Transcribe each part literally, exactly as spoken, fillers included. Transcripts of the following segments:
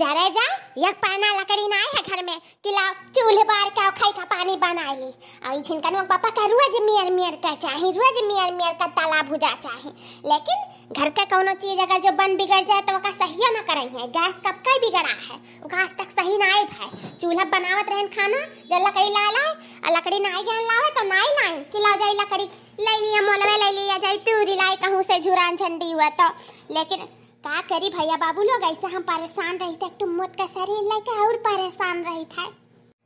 जरे जा, एक पैना लकड़ी नाई है घर में कि लाओ चूल्हे बार के खाई का पानी बनाई ली। अउ ई झिनकनुआ के पापा का रोज मेर मेर का चाही, रोज मेर मेर का तला भुजा चाही। लेकिन घर का कौनो चीज अगर जो बन बिगड़ जाए तो ओका सहियो न करइहैं। गैस कब का बिगड़ा है, ओका आज तक सही नाई भए। चूल्हा बनावत रहन खाना, जब लकड़ी लाए लाए, अउ लकड़ी नाई गहन लावे तो नाई लाइन कि लाओ जाई लकड़ी, ले लिया मोलवे, ले लिया जाई तूरी लाई कहूँ से झुरान झंडी हुआ तो। लेकिन का करी भैया बाबू लोग, ऐसे हम परेशान रहित है, एक ठो मोट का शरीर लेके और परेशान रहित है।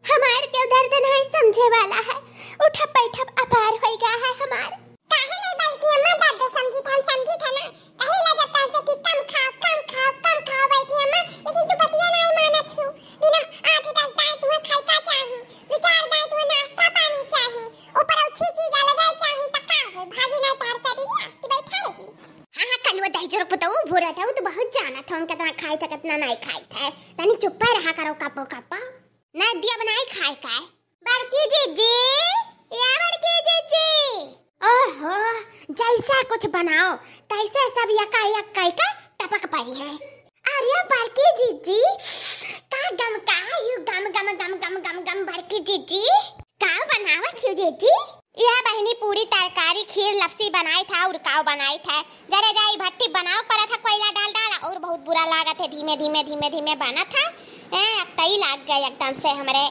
हमार केहू दर्द नहीं समझे वाला है, उठब बैठब अपार होई गया है हमार। काहे नहीं बल्कि अम्मा दर्द समझी था, हम समझी था ना। कही ला जब तक से कि कम खाओ, कम खाओ, कम खाओ बल्कि अम्मा, लेकिन तू बतिया नहीं मानत हूँ। बिना आठ दस दाई तुम्हें खाई का चाही, दो चार दाई तुम्हें नाश्ता पानी चाही, ऊपर अच्छी चीज अलग चाही, त का हो, भागी नहीं तार सरी कि बैठा रही। हाँ, हाँ, कलुआ दही जोर पुतऊ भूरा था, वो तो बहुत जाना था, उनका कितना खाई था, कितना नहीं खाई था। तनी चुप्पे रहा करो, कपो कपो। ना दिया बनाई खाए का है। बड़की जीजी, या बड़की जीजी। ओहो, जैसा कुछ बनाओ, तैसे सब यका यक कई का टपक पड़ी है। अरे बड़की जीजी, का गम का यू गम, गम, गम, गम, गम, गम, बड़की जीजी। का बनावत हो जीजी? यह बहिनी पूरी तरकारी, खीर, लपसी बनाई था और काव बनाई था। जरे जाई भट्टी बनाओ, पर था कोयला डाल डाल और बहुत बुरा लागत है। धीमे धीमे धीमे धीमे बनत है। ए, अब तई लाग गए एकदम से हमरे।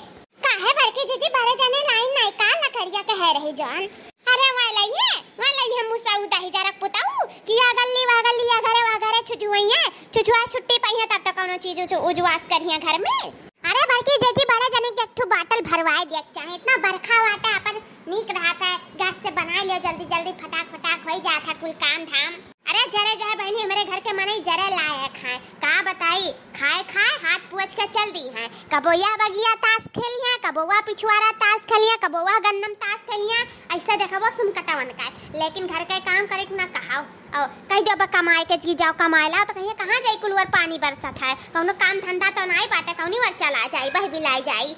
काहे बड़की जीजी बड़े जने लाइन नहीं का लकड़िया कहे रही जौन? अरे वाह लइहे, वाह लइहे मुसऊ दही जरक पुतऊ कि या गल्ली वा गल्ली या घरे वा घरे छुछुआइए, छुछुआ छुट्टी पइहे तब तो कौनो चीज उस उजवास करिए घर में। अरे बड़की जीजी बड़े जने के एक ठो बाटल भरवाए दिया के चाहे, इतना बरखा वाटा अपन नीक रहत है, गैस से बनाए लियो जल्दी जल्दी फटाक फटाक होई जात है कुल काम धाम। अरे जरे जाए बहिनी, हमरे घर के मनई जरे लायक है, का बताई, खाए खाए हाथ पोछ के चल दी है। कबो या बगिया ताश खेली है, कबो वा पिछुआरा ताश खेली है, कबो वा गन्नम ताश खेली है, ऐसे देखबो सुन कटावन का। लेकिन घर के काम करे के ना कहाओ, और कह दो अब कमाए के जी जाओ कमाए ला, तो कहिए कहाँ जाई कुल ओर पानी बरसत है, कौनो काम धंधा तो नाई बाटे, कौनी ओर चला जाई, बह बिलाई जाई।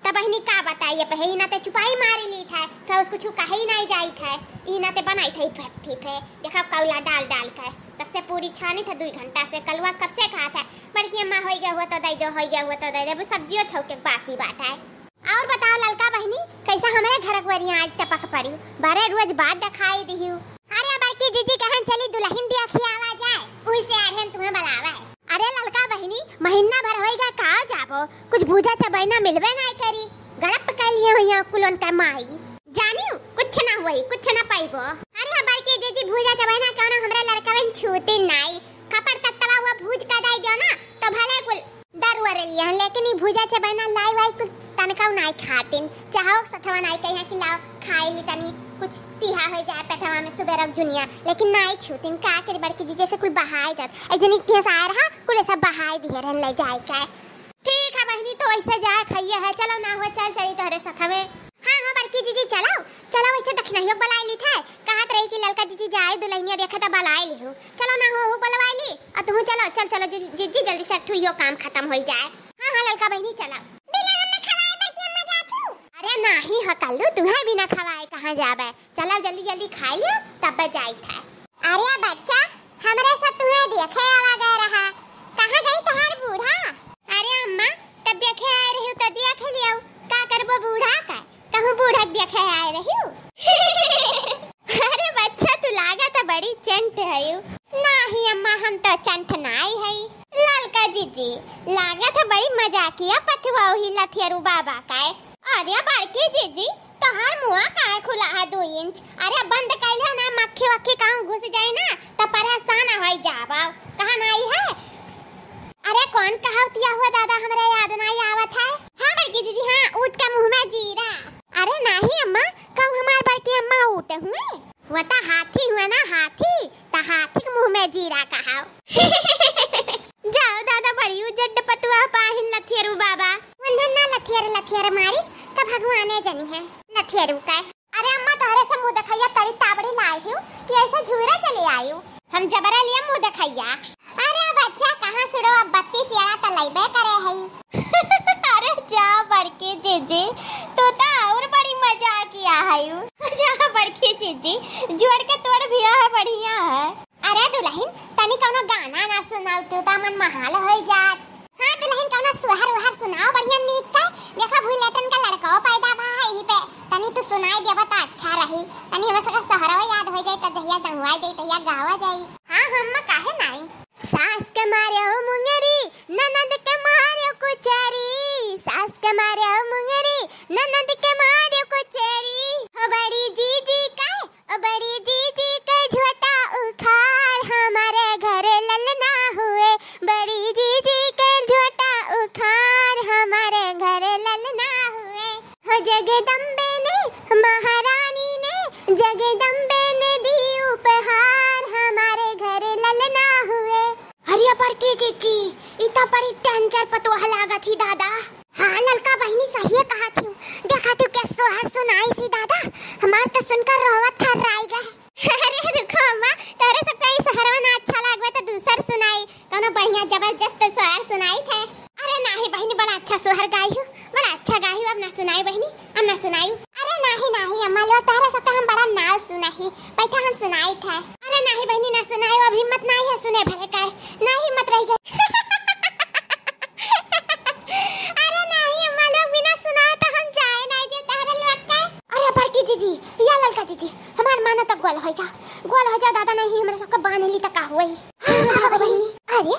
तब बहिनी का बताई, अब यही नाते चुपाई मारी ली था, का उसको छू कहे ही नहीं जाई था, यही नाते बनाई था भट्ठी पे, देखा कौला डाल डाल के, तब से पूरी छानी था दुई घंटा से, कलुआ कब से कहा था, बड़की अम्मा होई गया हुआ तो दे दो, होई गया हुआ तो दे दो, अब सब्जियों छौके बाकी बात है। और बताओ ललका बहिनी, कैसा हमरे घर के वरिया आज टपक पड़ी, बड़े रोज बात दिखाई दिहू। अरे बड़की जीजी कहन चली दुल्हन दिया खियावा जाए, उही से आ रहन तुम्हें बुलावा है। अरे ललका बहिनी, महीना भर होइगा का जाबो, कुछ भूजा चबैना मिलबे नाय करी। गड़प कइलिए होइया कुलोन का माई। जानियो, कुछ ना होई, कुछ ना पाइबो। अरे बड़की जीजी भूजा चबैना कौनो हमरा लड़कवन छूती नाई। खपड़ तत्तवा हुआ भूज का दाई दियो ना, तो भले कुल दरुआ रे लिया, लेकिन ई भूजा चबैना लाई वाई कुछ तनकाऊ नाई खातिन। चाहो सथवा नाई कहिया कि लाओ खाई ली तनी, कुछ तीहा हो जाए पेटवा में सुबह रख जुनिया, लेकिन नाई छूतिन। का करी बड़की जीजी से कुल बहाए जात। एक जनी के सार हा, कुल सब बहाए दिए रहन ले जाए के। ठीक है बहिनी, तो ऐसे जाए खाइए है, चलो ना हो चल चली तोहरे साथ में। हाँ हाँ बड़की जीजी चलो, चलो वैसे दखिनहियो बुलाई ली थे, कहत रही कि ललका जीजी जाए दुल्हनिया देखे तो बुलाई ली हूँ। चलो ना हो, हो बुलवाई ली, और तुम चलो, चल चलो जी- जीजी जल्दी से ठू यो काम खत्म हो जाए। हाँ हाँ ललका बहिनी चलो। बिना हमने खवाए बड़की अम्मा जाती हूँ। अरे नाही हो कल्लू, तुम्हें बिना खवाए कहाँ जाबे? चलो जल्दी जल्दी खाई लो तब जाई थे। अरे बच्चा, हमरे साथ तुम्हें देखे आवा गए रहा, कहाँ गई तुम्हार बूढ़ा? अरे अम्मा, तब देखे आए रही तो देख लियो, का करबो बूढ़ा का, कहूँ बूढ़ा के देखे आए रही। अरे बच्चा, तू लागा तो बड़ी चंट है। नाही अम्मा, हम तो चंट नाई है। ललका जीजी, लागा तो बड़ी मजाकिया पथुआ ही लथियरू बाबा का है। अरे बड़की जीजी, तोहार मुआ काहे खुला है दो इंच? अरे बंद कइल हो ना, मक्खी वक्खी कहूँ घुस जाए ना, तो परेशान हो जाबो। कहाँ नाई है? अरे कौन कहावतिया हुआ दादा, हमरा याद नाई आवत है। हाँ बड़की जीजी, हाँ, ऊँट का मुँह में जीरा। अरे नाही अम्मा, कहूँ हमार बड़की अम्मा ऊँट हुए? वो तो हाथी हुआ ना, हाथी, तो हाथी के मुँह में जीरा कहाओ। जाओ दादा, बड़ी उजड्ड पतुआ पाहिन लथियरू बाबा। उन्हें ना लथियर लथियर मारिस, त भगवाने जनी है लथियरू का। अरे अम्मा, तोहरे से मुँह देखैया तड़ी ताबड़ी लाई हिउ कि ऐसे झूरा चले आयु। हम जबरा लिए मुँह देखैया। अरे बच्चा, कहाँ सुड़ो, अब बत्तीस यारा त लइबे करे हई। अरे जा बड़की जीजी, तू त और बड़ी मजाकिया हयू। जा बड़की जीजी, जोड़ के तोड़ भी है, बढ़िया है। अरे दुल्हन, तनी कौनो गाना ना सुनाऊ, तू त मन महाल होई जात। हाँ दुल्हन, कौनो सोहर वोहर सुनाओ बढ़िया नीक का। देखो भूल लेटन का लड़कवा पैदा भा है, यही पे तनी तू सुनाई देबा त अच्छा रही। तनी हमरे सबका सोहरवा याद होइ जाई, त जहिया दंगुआ जाई तहिया गावा जाई। हाँ, हम काहे नाई। सास के मारे हो मुंगेरी, ननद के मारे कुचेरी। सास के मारे हो मुंगेरी, ननद के मारे कुचेरी। हो बड़ी जीजी का, ओ बड़ी जीजी के झोटा उखाड़, हमारे घर ललना हुए। बड़ी जीजी के झोटा उखाड़, हमारे घर ललना हुए। हो जगदम्बे ने, महारानी ने, जगदम्बे ने दी उपहार, हमारे घर ललना हुए। अरे बड़की जीजी, ई त बड़ी danger पतोह लागत ही दादा। हाँ ललका बहिनी, सहिए कहत ही। देखत ही के सोहर सुनाइस ही दादा, हमार त सुनकर रोवा थर्राइ गए। अरे रुको अम्मा, तोहरे सबका ई सोहरवा ना अच्छा लागबा त दूसर सुनाई। कौनो बढ़िया जबरदस्त सोहर सुनाई थे। अरे नाही बहिनी, बड़ा अच्छा सोहर गाई हूँ, बड़ा अच्छा गाई हूँ। अब ना सुनाई बहिनी, अब ना सुनाई। अरे नाही नाही अम्मा लोग, तोहरे सबका हम बड़ा नाव सुना ही। बैठा, हम सुनाई थे। अरे नाही बहिनी, ना सुनाई, अब हिम्मत नाही है सुने भरे का, ना हिम्मत रहि गई। अरे नाही अम्मा लोग, बिना सुनाए त हम जाए नाही देब तोहरे लोग के। अरे बड़की जीजी, या ललका जीजी, हमार मानो त गोल होइ जा, गोल होइ जा दादा, नाही हमरे सबका बांध ली त का होई। हाँ, हाँ, बहिनी। अरे,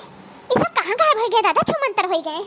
ई सब कहाँ गायब होइ गए दादा, छूमंतर होइ गए।